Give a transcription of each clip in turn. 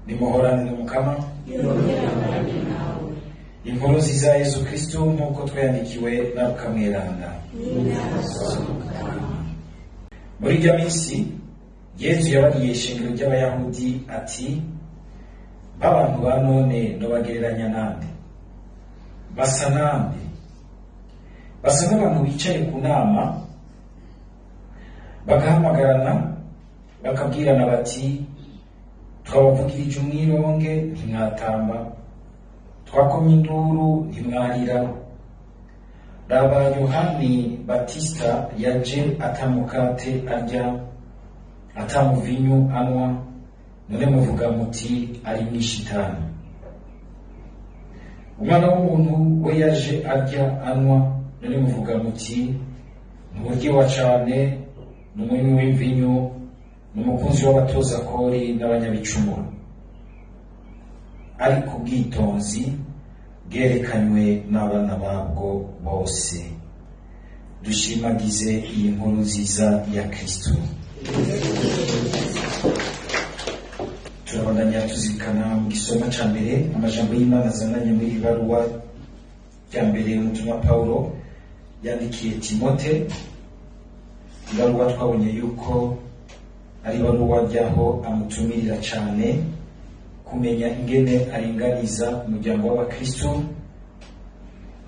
Nimuhorane n'Umukama. Yongera nawe. Inkuru nziza ya Yezu Kristu nk'uko twayandikiwe na Luka Mweranda. Muri irya minsi Yezu yabariye ishengero ry'Abayahudi ati: "B'abantu ba none nobagereranya nande? Basa nande? Basa n'abantu bicaye ku nama, bagahamagarana, bakabwirana bati: 'Twabavugirije umwironge, ntimwatamba; twakomye induru, ntimwarira.' Raba, Yohani Batista yaje atamukate arya, atamuvinyu anywa, none muvuga muti: 'Ari mw'ishitani.' Umwana w'umuntu we yaje arya, anywa, none muvuga muti: 'Nturyiwa cane, ni umunywi w'imvinyu, ni umukunzi w'abatoza kori n'abanyabicumuro.' Ariko ubwitonzi bwerekanywe n'abana babwo bose." Dushimagize iyi nkuru nziza ya Kristo. Turabandanya tuzirikana mu gisoma ca mbere amajambo y'Imana azananye muri iri baruwa rya mbere umutumwa Pawulo yandikiye Timote. Ibaruwa twabonye yuko ari ibaruwa ryaho amutumirira cane kumenya ingene aringaniza umuryango w'abakristo,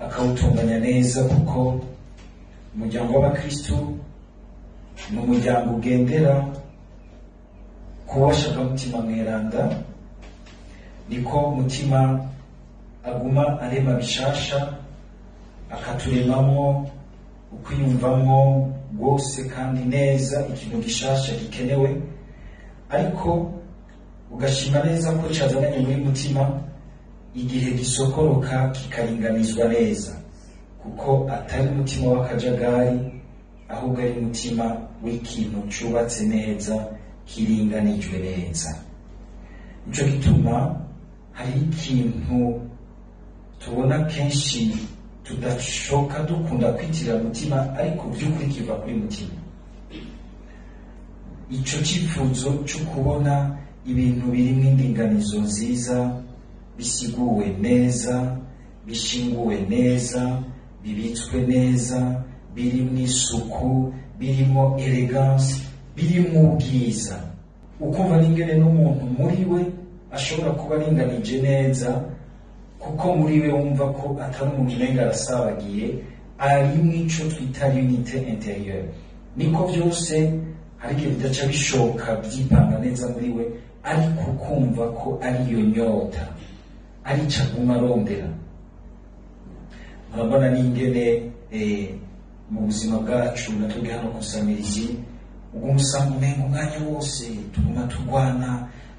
akawutunganya neza, kuko umuryango w'abakristo ni umuryango ugendera kuwashaka Mutima Mweranda. Niko Mutima aguma arema bishasha, akaturemamwo ukwiyumvamwo rwose kandi neza ikintu gishasha gikenewe, ariko ugashima neza ko cazananye muri Mutima igihe gisokoroka kikaringanizwa neza, kuko atari umutima w'akajagari, ahubwo ari umutima w'ikintu cubatse neza, kiringanijwe neza. Nico gituma hari ikintu tubona kenshi tudashoka dukunda kwitirira Mutima, ariko by'ukuri kiva kuri Mutima. Ico cyifuzo cyo kubona ibintu birimo indinganizo nziza, bisiguwe neza, bishinguwe neza, bibitswe neza, birimo isuku, birimo élégance, birimo ubwiza, ukumva n'ingene n'umuntu muri we ashobora kuba aringanije neza, kuko muri we wumva ko atari umuntu umenga arasabagiye, ari mw'ico twita unité intérieure. Niko byose hari igihe bidaca bishoka byipanga neza muri we, ariko kumva ko ari iyo nyota, arico aguma arondera. Murabona n'ingene mu buzima bwacu natwebwe hano kusamirizi uguma usanga umenga umwanya wose tuguma turwana,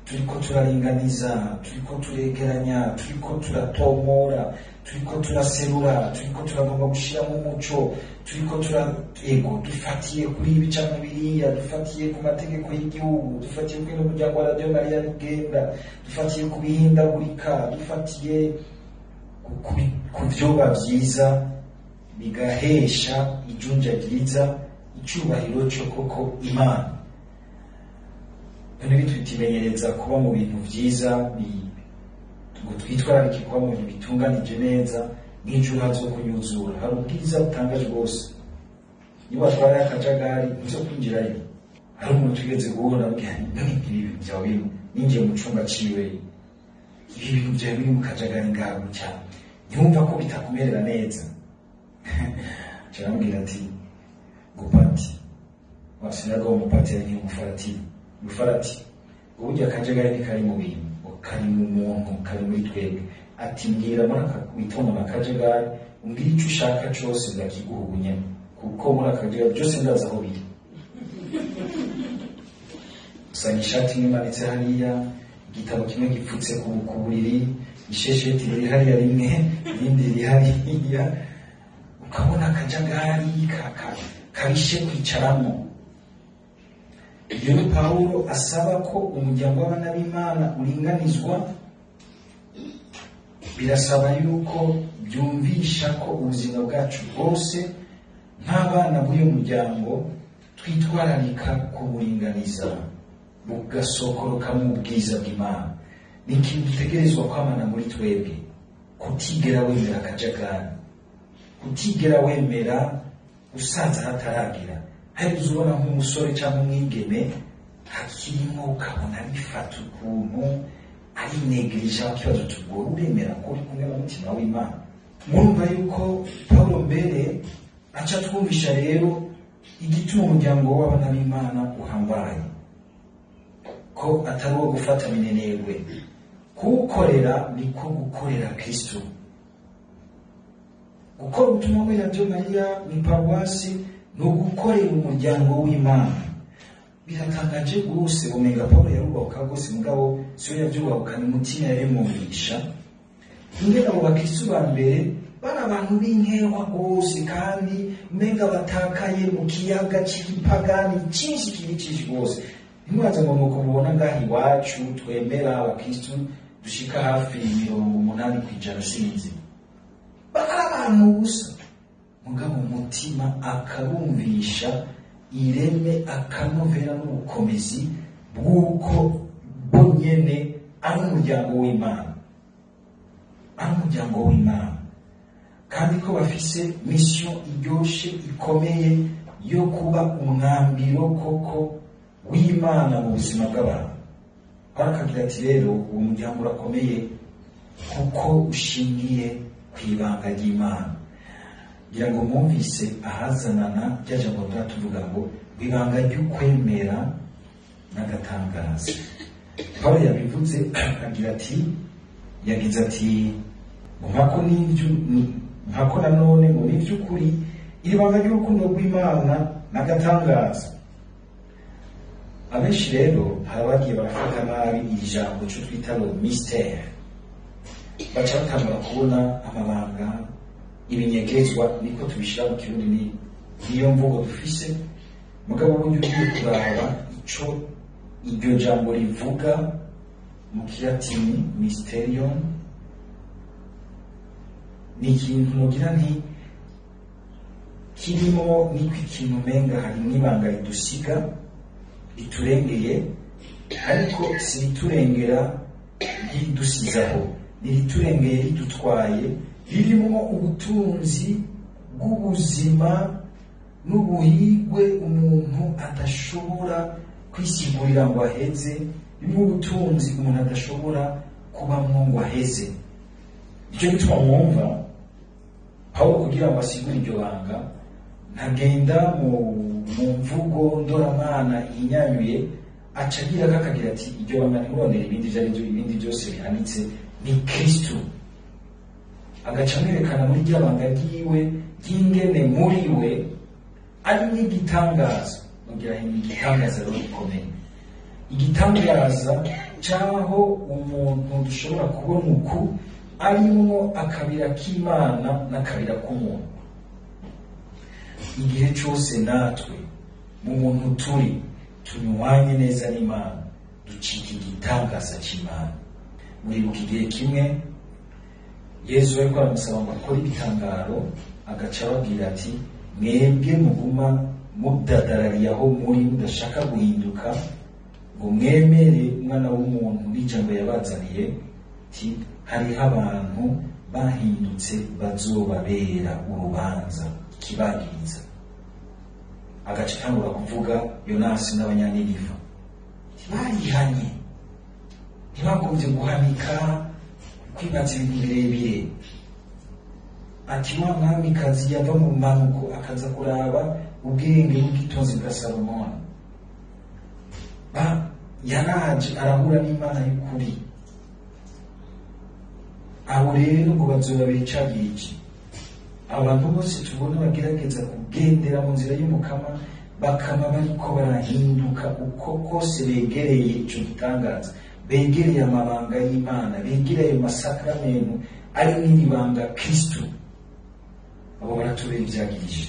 turiko turaringaniza, turiko turegeranya, turiko turatomora, turiko turaserura, turiko turagomba gushiramo umuco, turiko tura ego dufatiye kuri ibi canke biriya, dufatiye ku mategeko y'igihugu, dufatiye kuri n'umuryango wa Radio Maria bigenda, dufatiye ku bihindagurika, dufatiye ku vyoba vyiza bigahesha ijunja ryiza, icyubahiro cyo koko Imana. None bitutimenyereza kuba mu bintu vyiza, ngo twitwararike kuba mu bintu bitunganije neza, n'ijuru hazo kunyuzura, hari ubwiza butangaje rwose. Niba watwaraye akajagari, ntuzo kwinjirayo. Hari umuntu tugeze guhura, ndamubwira nti: "None ibi bintu vyawe birimo?" Ninjiye mu cumba ciwe: "Ibi bintu vyawe biri mu kajagari ngaho gutya, ntiwumva ko bitakumerera neza?" Aramubwira ati ngo: "Pati wasiraga umupati ari umufarati umufarati, burya akajagari ntikari mu bintu, ngo kari mu muntu, kari muri twebwe." Ati: "Mbwira muri aka witonda akajagari, umbwire icyo ushaka cyose ndakiguha ubunyene, kuko muri akajagari byose ndazi aho biri." Usanga ishati imwe imanitse hariya, igitabo kimwe gipfutse ku buriri, ishesheti riri hariya rimwe, irindi riri hariya, ukabona akajagari kabishe kwicaramo. Ibyo ni Pawulo asaba ko umuryango w'abana b'Imana uringanizwa. Birasaba yuko byumvisha ko ubuzima bwacu bwose nk'abana b'uyu muryango twitwararika kuburinganiza, bugasokoroka mu bwiza bw'Imana. Ni ikintu dutegerezwa kwamana muri twebwe, kutigera wemera akajagari, kutigera wemera usanze hataragira. Hari uza ubona nk'umusore cyangwa umwigeme hakirimo, ukabona arifata ukuntu arinegereje, aho ikibazo tugora uremera ko uri kumwe n'umutima w'Imana. Murumva yuko Paulo mbere aca twumvisha rero igituma umuryango w'abana b'Imana uhambaye, ko atari uwo gufata minenegwe, kuwukorera niko gukorera Kristo. Gukora ubutumwa muri Radiyo Mariya mu paruwasi ni ugukorera umuryango w'Imana. Biratangaje rwose, umenga Pawulo yarubahuka rwose, mugabo siyo yabyubahuka, ni umutima yabimwumvisha. Ingene abo bakristo ba mbere bari abantu b'inkewa rwose, kandi umenga batakaye mu kiyaga c'igipagani cinshi, kibi cinshi rwose. Ntimwaze ngo nuko mubona ngaha iwacu twemera abakristo dushika hafi 80%, sinzi, bari abantu gusa. Mugabo umutima akabumvisha ireme, akanovera n'ubukomezi bw'uko bo nyene ari umuryango w'Imana, ari umuryango w'Imana, kandi ko bafise mission iryoshe ikomeye yo kuba umwambiro koko w'Imana mu buzima bw'abantu. Arakagira ati rero uwo muryango urakomeye kuko ushingiye ku ibanga ry'Imana. Ngira ngo mwumvise ahazanana rya jambo tuvuga ngo ibanga ry'ukwemera n'agatangaza. Pawulo yabivuze agira ati, yagize ati nkako n'ibyo, nkako nanone ngo n'iby'ukuri iri banga ry'urukundo rw'Imana n'agatangaza. Abenshi rero hari abagiye barafata nabi iri jambo cyo twita ngo mystère, baca batangura kubona amabanga, ibinyegezwa, niko tubishyira mu Kirundi, ni niyo mvugo dufise. Mugabo uburyo ugiye kuraba ico iryo jambo rivuga mu Kilatini, mysterium, ni ikintu mugira nti kirimo, niko ikintu umenga hari n'ibanga ridusiga, riturengeye, ariko si riturengera ntidusizaho, ni riturengeye ridutwaye, ririmo ubutunzi bw'ubuzima n'ubuhigwe umuntu adashobora kwisigurira ngo aheze, ririmo ubutunzi umuntu adashobora kubamwo ngo aheze. Icyo gituma mwumva Pawulo kugira ngo asigure iryo banga ntagenda mu mvugo ndoramana ihinyanyuye, aca agira akagira ati iryo banga ntimurondere ibindi, ibyo ari byo, ibindi byose bihanitse ni Kristo. Agaca amwerekana muri rya banga ryiwe ry'ingene muri we ari n'igitangaza. Mugira ni igitangaza rero gikomeye, igitangaza c'aho umuntu dushobora kubona uku arimwo akabira k'Imana n'akabira k'umuntu. Igihe cyose natwe mu muntu turi tunywanye neza n'Imana, ducika igitangaza c'Imana. Muribuka igihe kimwe Yezu ariko aramusaba ngo akore ibitangaro, agaca ababwira ati mwebwe muguma mudadarariye aho muri, mudashaka guhinduka ngo mwemere umwana w'umuntu n'ijambo yabazaniye, ati hariho abantu bahindutse bazobabera urubanza ikibagiriza. Agaca atangura kuvuga Yonasi n'Abanyaniniva, barihanye, ntibagombye guhanika kwibaza ibintu birebire. Ati wa mwamikazi yava mu manuko akaza kuraba ubwenge n'ubwitonzi bwa Salomoni, yaraje arahura n'Imana y'ukuri. Abo rero ngo bazobabera icagiriji. Abantu bose tubona bagerageza kugendera mu nzira y'Umukama, bakama bariko barahinduka uko kose begereye ico gitangaza, begereye amabanga y'Imana, begereye ayo masakramentu ari n'ibanga Kristo, abo baratubera ivyagirije,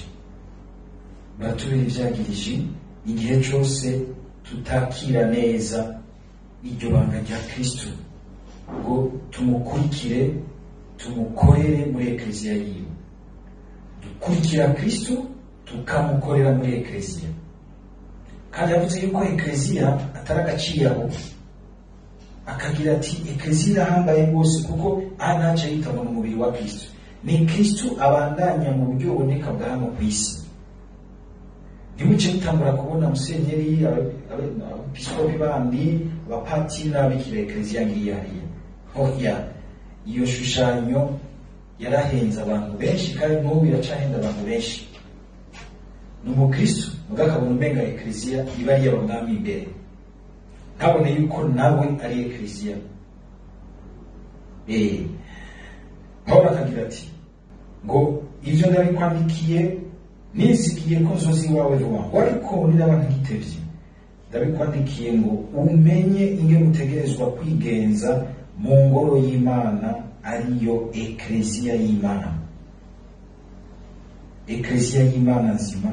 baratubera ivyagirije igihe cose tutakira neza iryo banga rya Kristo ngo tumukurikire, tumukorere muri ekleziya yiwe. Dukurikira Kristo tukamukorera muri ekleziya. Kandi yavuze yuko ekleziya atari agaciro, Akagira ati ekleziya irahambaye rwose, kuko aha ntaco yita ngo ni umubiri wa Kristo, ni Kristo abandanya mu buryo buboneka bwa hano ku isi. Ntimuce mutangura kubona musenyeri, abepiskopi bandi, abapatiri n'ababikira, ekleziya ngiyi hariya. Oya, iyo shushanyo yarahenze abantu benshi, kandi n'ubu iracahenda abantu benshi. Ni umukristo muga akabona umenga ekleziya iba ari iy'abamwami imbere, ntabone yuko nawe ari ekleziya. Pawulo akagira ati ngo ibyo ndabikwandikiye nizigiye ko nzoza iwawe vuba, ngo ariko niraba ntitevye, ndabikwandikiye ngo umenye ingene utegerezwa kwigenza mu ngoro y'Imana, ariyo ekleziya y'Imana, ekleziya y'Imana nzima,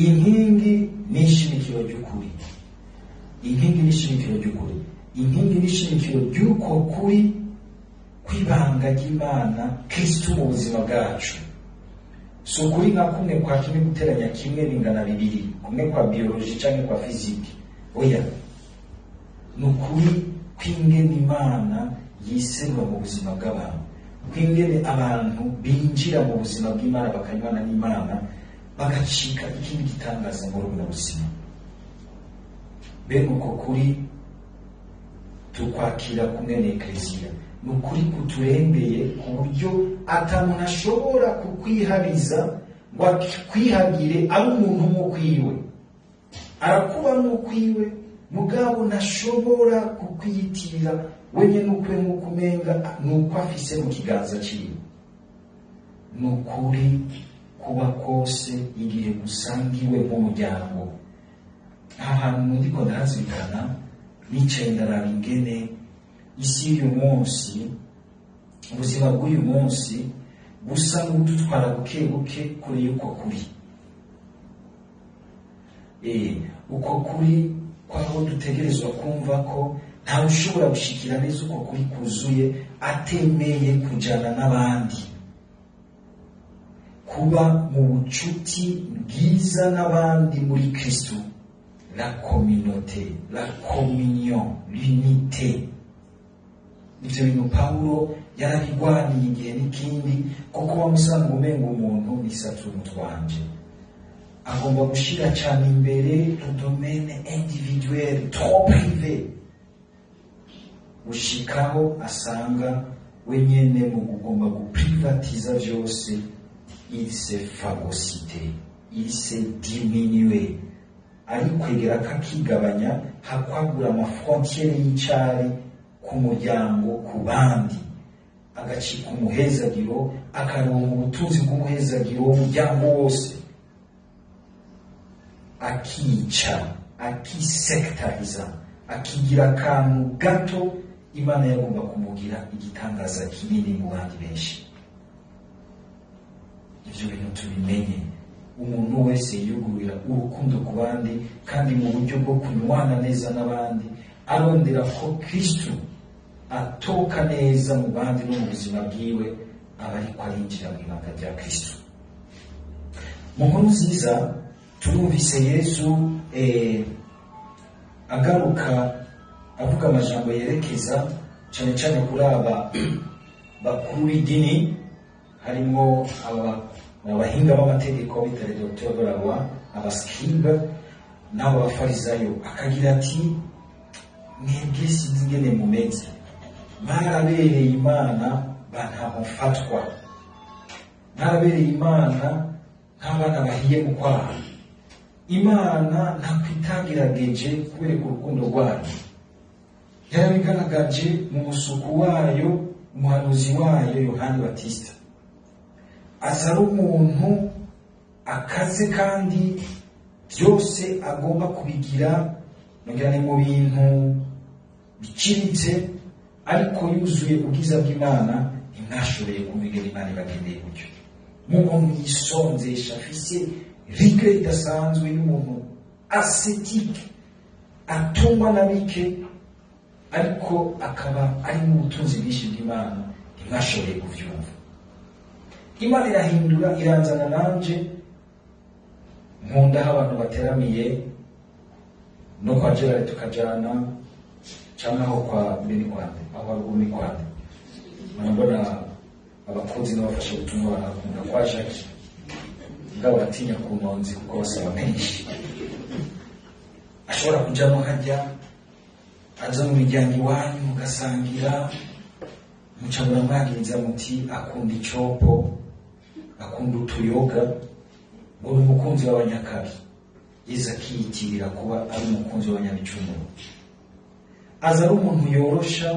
inkingi n'ishimikiro ry'ukuri, inkingi n'ishimikiro ry'ukuri, inkingi n'ishimikiro ry'uko kuri kw'ibanga ry'Imana Kristo mu buzima bwacu. Si ukuri nka kumwe kwa kimwe guteranya kimwe bingana bibiri, kumwe kwa biologie canke kwa physique. Oya, ni ukuri kw'ingene Imana yiserwa mu buzima bw'abantu, kw'ingene abantu binjira mu buzima bw'Imana, bakanywana n'Imana, bagacika ikindi gitangaza muri buno buzima. Bene uko kuri tukwakira kumwe na ekleziya, ni ukuri kuturembeye ku buryo ata muntu ashobora kukwihariza ngo akwihagire ari umuntu nk'ukwiwe. Arakuba nk'ukwiwe, mugabo ntashobora kukwiyitirira wenyine ukwe, nk'uko umenga ni uko afise mu kiganza ciwe. Ni ukuri kuba kose igihe gusangiwe nk'umuryango. Aha hantu ndiko ndahazirikana, nicaye ndaraba ingene isi y'uyu munsi, ubuzima bw'uyu munsi busa n'ubudutwara buke buke kure y'uko kuri. Uko kuri kwaho dutegerezwa kumva ko ntawe ushobora gushikira neza uko kuri kuzuye atemeye kujana n'abandi, kuba mu bucuti bwiza n'abandi muri Kristo, la communauté, la communion, l'unité. Ivyo bintu Pawulo yarabigwaniye igihe n'ikindi, kuko wamusanga umenga umuntu nisatse umutwanje, agomba gushira cane imbere le domaine individuel, trop privé, gushikaho asanga wenyene mu kugomba guprivatiza vyose, il s'est phagocyté, il s'est diminué, ari kwegera kakigabanya, hakwagura amafrontières y'icari ku muryango, ku bandi, agacika umuhezagiro, akaronka ubutunzi bw'umuhezagiro w'umuryango wose, akica, akisektariza, akigira akantu gato. Imana yagomba kumugira igitangaza kinini mu bandi benshi. Ivyo bintu tubimenye. Umuntu wese yiyugurira urukundo ku bandi, kandi mu buryo bwo kunywana neza n'abandi, arondera ko Kristo atoka neza mu bandi no mu buzima bwiwe, aba ariko arinjira mu ibanga rya Kristo. Mu nkuru nziza turumvise Yezu agaruka avuga amajambo yerekeza cyane cyane kuri aba bakuru b'idini, harimo aba abahinga b'amategeko bita les docteurs de la loi, abascribe n'abo bafarisayo, akagira ati mwebwe sinzi ingene mumeze, mwarabereye Imana ba ntaho mfatwa, mwarabereye Imana nk'abana bahiye mu kwaha. Imana ntabwo itagerageje kubereka urukundo rwayo, yarabigaragaje mu musuku wayo, umuhanuzi wayo Yohani Batista, aza ari umuntu akaze kandi byose agomba kubigira ngira ni mu bintu biciriritse, ariko yuzuye ubwiza bw'Imana. Ntimwashoboye kumva ingene Imana ibagendeye gutyo, nk'umuntu yisonzesha, afise rigueur idasanzwe y'umuntu ascétique, atungwa na bike, ariko akaba ari mu butunzi bwinshi bw'Imana. Ntimwashoboye kuvyumva. Imana irahindura, iranzana nanje nkunda aho abantu bateramiye no kwa Gerard tukajana. Cyangwa aho kwa mbeni kwande, aho haruguru ni kwande. Murabona abakozi n'abafasha ubutumwa barakunda kwa Jacques, mugabo baratinya ku ntonzi kuko basaba menshi. Ashobora kujamo hajya aza mu miryango iwanyu mugasangira, muca muramwagiriza muti akunda icopo, akunda utuyoga, ngo ni umukunzi w'abanyakabi. Yezu akiyitirira kuba ari umukunzi w'abanyabicumuro. Aza ari umuntu yorosha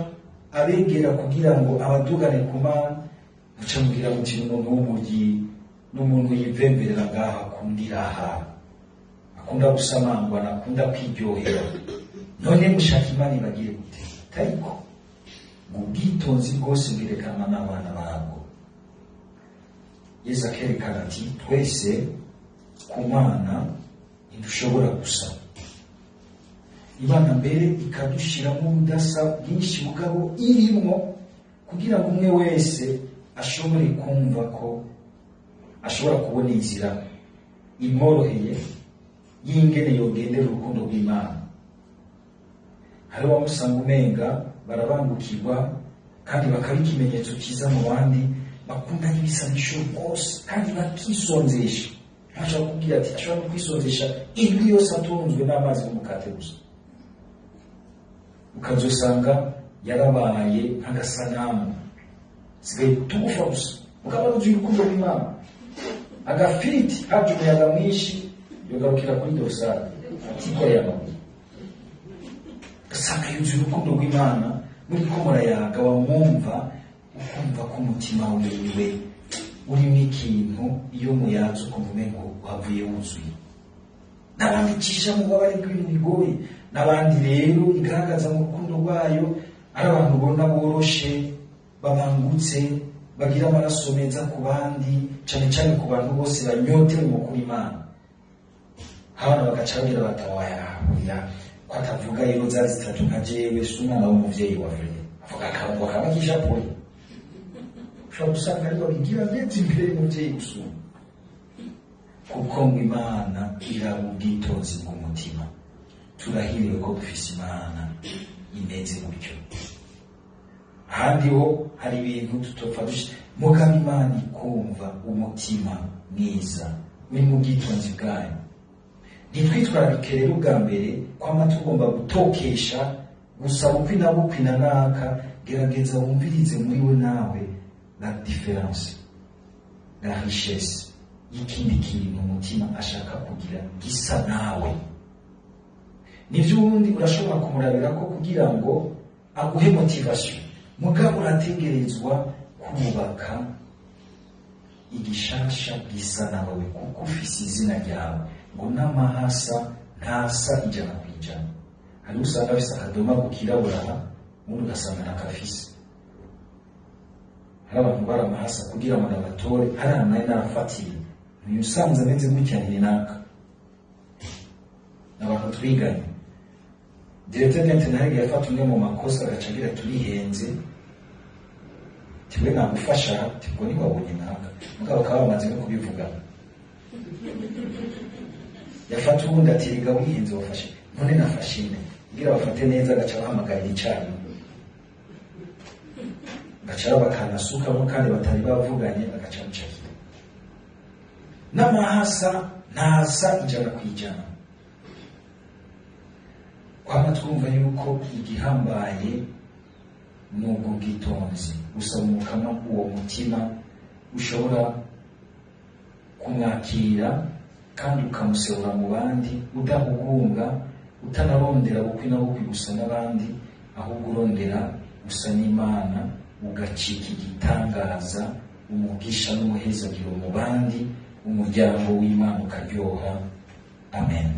abegera kugira ngo abadugane ku Mana, muca mubwira muti ni umuntu w'umuryi, ni umuntu yivemberera ngaho, akundira aha, akunda gusamangwa, akunda kwiryohera. None mushaka Imana ibagire gute? Ariko ngo ubwitonzi bwose bwerekanwa n'abana babwo. Yezu akerekana ati twese ku Mana ntidushobora gusa. Imana mbere ikadushiramo ubudasa bwinshi mugabo irimwo kugira ngo umwe wese ashobore kumva ko ashobora kubona inzira imworoheye y'ingene yogendera urukundo rw'Imana. Hari wamusanga umenga barabangukirwa kandi bakaba ikimenyetso cyiza mu bandi, bakunda n'ibisabisho rwose kandi bakisonzesha. Ashobora kubwira ati ashobora no kwisonzesha indwi yose atunzwe n'amazi n'umukate gusa, ukazosanga yarabaye nk'agasanamu, sigaye tugufa gusa, mugabo wuzuye urukundo rw'Imana. Agafiriti haje umuyaga mwinshi yogarukira kuri dorsale atikoreye amabuye, ugasanga yuzuye urukundo rw'Imana. Muriko murayaga wamwumva ukumva ko umutima wiwe urimo ikintu, iyo muyaze ukumva umengo wavuye wuzuye. N'abandi icisha mu bubabare bw'ibintu bigoye, n'abandi rero igaragaza mu rukundo rwayo ari abantu ubona boroshe, babangutse, bagira amaraso meza ku bandi, cane cane ku bantu bose banyotewe mu kuri Imana. Abana bagaca bagira bati oya, oya, ko atavuga rero zari zitatu nka jewe, si umwana w'umuvyeyi wa vrai, avuga akarongo kaba k'ishapure. Ushobora gusanga aribo babigira neza imbere y'umuvyeyi gusumba, kuko ngo Imana iraba ubwitonzi bw'umutima. Turahiriwe ko dufise Imana imeze gutyo. Ahandi ho hari ibintu tutopfa dushe, mugabo Imana ikumva umutima mwiza uri mu bwitonzi bwayo. Ntitwitwararike rero ubwa mbere kwama tugomba gutokesha gusa bukwi na bukwi na naka. Gerageza wumvirize muri we nawe la différence, la richesse y'ikindi kintu umutima ashaka kugira gisa nawe. Nivyo ubundi urashobora kumurabira ko kugira ngo aguhe motivation, mugabo urategerezwa kubaka igishasha gisa nawe, kuko ufise izina ryawe. Ngo n'amahasa ntasa 100%. Hariho usanga afise akadoma kukirabura, ubundi ugasanga ntakafise. Hari abantu bari amahasa kugira ngo nabatore, hari ahantu nari narafatiye uyu usanze ameze gutya ni naka, abantu twiganye. Directeur d'internat yafata umwe mu makosa agaca agira turihenze, tiwe nagufasha, tibwo ntiwabonye naka, mugabo bakaba bamaze no kubivugana. Yafata uwundi ati rega wihenze wafashe, none nafashe ine kugira bafate neza, agaca bahamagarira icyarimwe, agaca bakanasukamo kandi batari bavuganye, agaca amucakira. N'amahasa ntasa 100%. Kwama twumva yuko igihambaye ni ubwo bwitonzi, gusaba umukama uwo mutima ushobora kumwakira kandi ukamusebura mu bandi, udahugunga, utanarondera bukwi na bukwi gusa n'abandi, ahubwo urondera gusa n'Imana, ugacika igitangaza, umugisha n'umuhezagiro mu bandi, umuryango w'Imana ukaryoha. Amen.